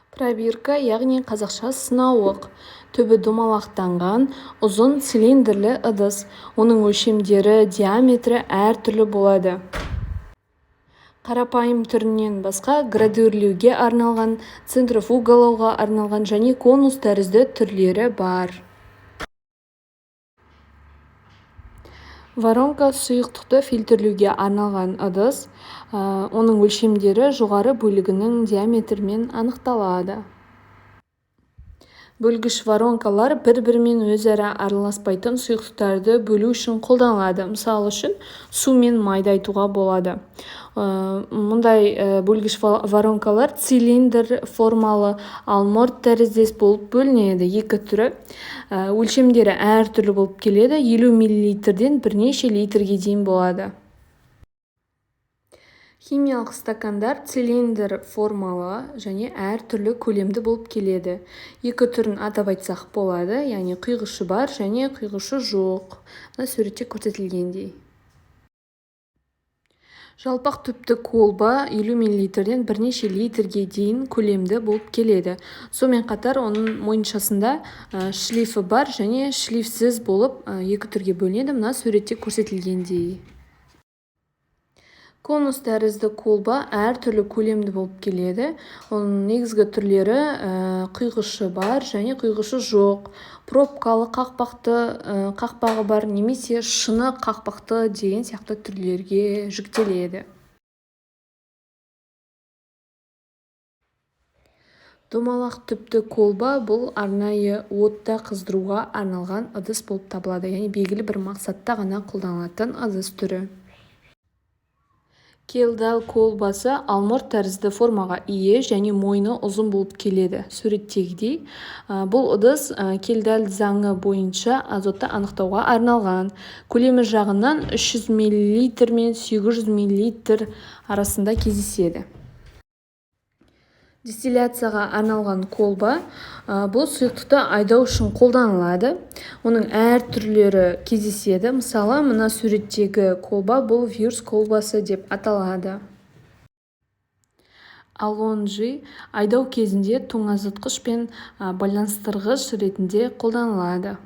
Пробирка, яғни қазақша сынауық — түбі домалақтанған ұзын цилиндрлі ыдыс. Оның өлшемдері, диаметрі әр түрлі болады. Қарапайым түрінен басқа градирлеуге арналған, центрифугалауға арналған және конус тәрізді түрлері бар. Воронка — сұйықтықты фильтрлеуге арналған ыдыс. Оның өлшемдері жоғары бөлігінің диаметрімен анықталады. Бөлгіш воронкалар бір-бірімен өзара араласпайтын сұйықтықтарды бөлу үшін қолданылады. Мысалы үшін, су мен майды айтуға болады. Мұндай бөлгіш воронкалар цилиндр формалы, алмұрт тәріздес болып бөлінеді. Екі түрі. Өлшемдері әртүрлі болып келеді. 50 миллилитрден бірнеше литрге дейін болады. Химиялық стакандар цилиндр формалы және әртүрлі көлемді болып келеді. Екі түрін атап айтсақ болады, яғни құйғышы бар және құйғышы жоқ. Мына суретте көрсетілгендей. Жалпақ түпті колба 50 миллилитрден бірнеше литрге дейін көлемді болып келеді. Сонымен қатар оның мойыншасында шлейфі бар және шлейфсіз болып екі түрге бөлінеді, мына суретте көрсетілгендей. Конус тәрізді колба әртүрлі көлемді болып келеді. Оның негізгі түрлері құйғышы бар және құйғышы жоқ, пробкалы қақпақты, қақпағы бар немесе шыны қақпақты деген сияқты түрлерге жіктеледі. Домалақ түпті колба — бұл арнайы отта қыздыруға арналған ыдыс болып табылады, яғни белгілі бір мақсатта ғана қолданылатын ыдыс түрі. Келдал колбасы алмұрт тәрізді формаға ие және мойны ұзын болып келеді, суреттегідей. Бұл ыдыс Келдаль заңы бойынша азотты анықтауға арналған. Көлемі жағынан 300 мл мен 800 мл арасында кездеседі. Дистилляцияға арналған колба — бұл сұйықтықты айдау үшін қолданылады. Оның әр түрлері кездеседі. Мысалы, мына суреттегі колба — бұл вюрц колбасы деп аталады. Алонжы айдау кезінде тоңазытқыш пен байланыстырғыш ретінде қолданылады.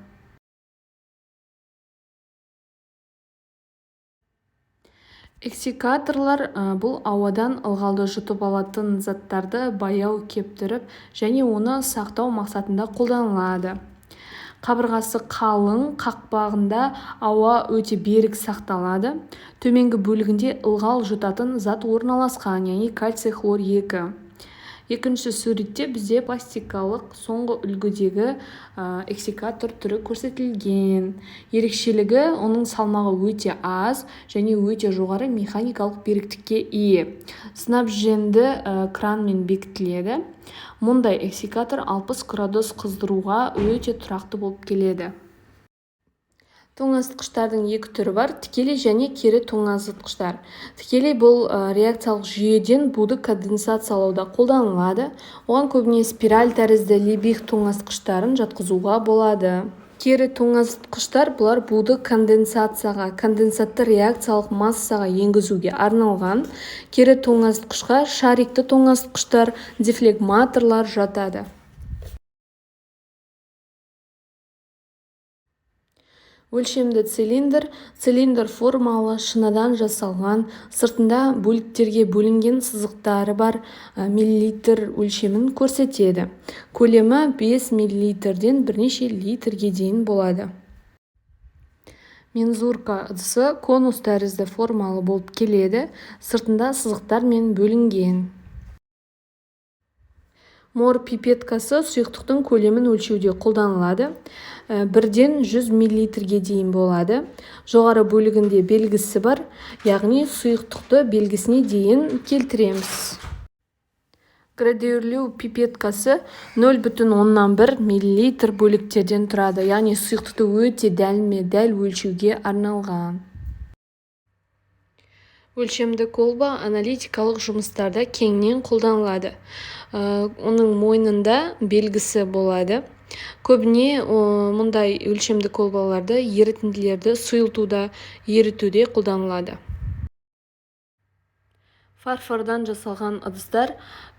Эксикаторлар — бұл ауадан ылғалды жұтып алатын заттарды баяу кептіріп және оны сақтау мақсатында қолданылады. Қабырғасы қалың қақпағында ауа өте берік сақталады. Төменгі бөлігінде ылғал жұтатын зат орналасқан, яғни кальций хлор 2. Екінші суретте бізде пластикалық соңғы үлгідегі эксикатор түрі көрсетілген. Ерекшелігі: оның салмағы өте аз және өте жоғары механикалық беріктікке ие. Снабженді кранмен бекітіледі. Мұндай эксикатор 60 градус қыздыруға өте тұрақты болып келеді. Тоңазытқыштардың екі түрі бар: тікелей және кері тоңазытқыштар. Тікелей — бұл реакциялық жүйеден буды конденсациялауда қолданылады. Оған көбіне спираль тәрізді Либих тоңазытқыштарын жатқызуға болады. Кері тоңазытқыштар — бұлар буды конденсацияға, конденсатты реакциялық массаға енгізуге арналған. Кері тоңазытқышқа шарикті тоңазытқыштар, дефлегматорлар жатады. Өлшемді цилиндр — цилиндр формалы, шыныдан жасалған, сыртында бөліктерге бөлінген сызықтары бар, миллилитр өлшемін көрсетеді. Көлемі 5 миллилитрден бірнеше литрге дейін болады. Мензурка ыдысы конус тәрізді формалы болып келеді, сыртында сызықтармен бөлінген. Мор пипеткасы сұйықтықтың көлемін өлшеуде қолданылады. 1-ден 100 миллилитрге дейін болады. Жоғары бөлігінде белгісі бар, яғни сұйықтықты белгісіне дейін келтіреміз. Градирлеу пипеткасы 0,1 миллилитр бөліктерден тұрады, яғни сұйықтықты өте дәлме-дәл өлшеуге арналған. Өлшемді колба аналитикалық жұмыстарда кеңінен қолданылады. Оның мойнында белгісі болады. Көбіне мұндай өлшемді колбаларды ерітінділерді сұйылтуда, ерітуде қолданылады. Фарфордан жасалған ыдыстар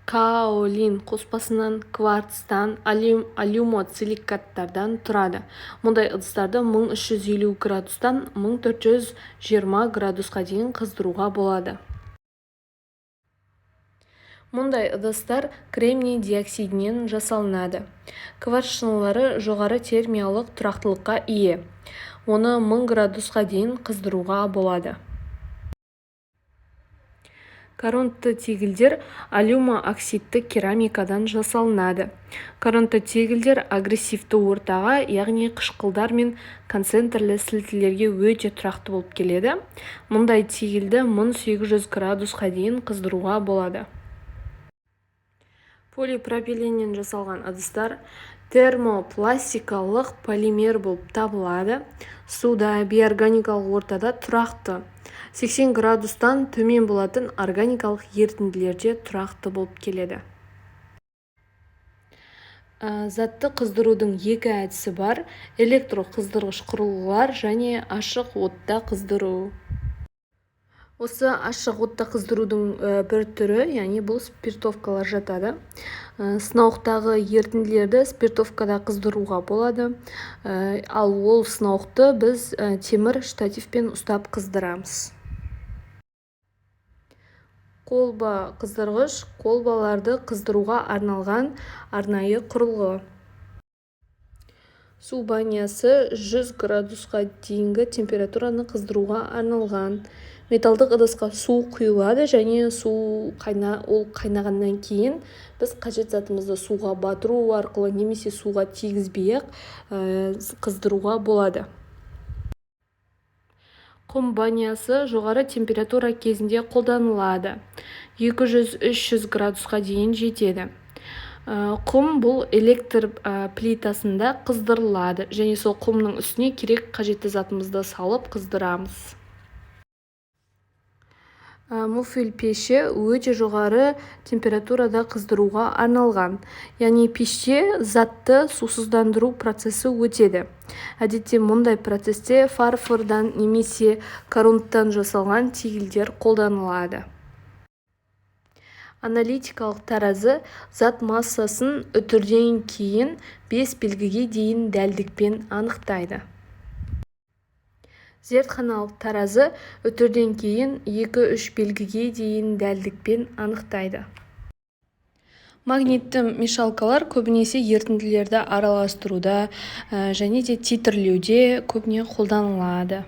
каолин қоспасынан, кварцтан, алюмосиликаттардан тұрады. Мұндай ыдыстарды 1350 градустан 1420 градусқа дейін қыздыруға болады. Мұндай ыдыстар кремний диоксидінен жасалынады. Кварц шынылары жоғары термиялық тұрақтылыққа ие. Оны 1000 градусқа дейін қыздыруға болады. Корундты тигельдер алюмооксидті керамикадан жасалынады. Корундты тигельдер агрессивті ортаға, яғни қышқылдар мен концентрлі сілтілерге өте тұрақты болып келеді. Мұндай тигельді 1800 градусқа дейін қыздыруға болады. Полипропиленнен жасалған ыдыстар термопластикалық полимер болып табылады. Суда, бейорганикалық ортада тұрақты. 80 градустан төмен болатын органикалық ерітінділерде тұрақты болып келеді. Затты қыздырудың екі әдісі бар: электроқыздырғыш құрылғылар және ашық отта қыздыру. Осы ашық отта қыздырудың бір түрі, яғни бұл спиртовкалар жатады. Сынауықтағы ерітінділерді спиртовкада қыздыруға болады. Ал ол сынауықты біз темір штативпен ұстап қыздырамыз. Колба қыздырғыш колбаларды қыздыруға арналған арнайы құрылғы. Су банясы 100 градусқа дейінгі температураны қыздыруға арналған. Металдық ыдысқа су құйылады және су ол қайнағаннан кейін біз қажет затымызды суға батыру арқылы немесе суға тигізбей-ақ қыздыруға болады. Құм банясы жоғары температура кезінде қолданылады. 200-300 градусқа дейін жетеді. Құм бұл электр плитасында қыздырылады және сол құмның үстіне керек қажетті затымызды салып қыздырамыз. Муфель пеші өте жоғары температурада қыздыруға арналған. Яғни пеште затты сусыздандыру процесі өтеді. Әдетте мұндай процесте фарфордан немесе корундтан жасалған тигельдер қолданылады. Аналитикалық таразы зат массасын үтірден кейін 5 белгіге дейін дәлдікпен анықтайды. Зертханалық таразы үтірден кейін 2-3 белгіге дейін дәлдікпен анықтайды. Магнитті мешалкалар көбінесе ерітінділерді араластыруда және де титрлеуде көбіне қолданылады.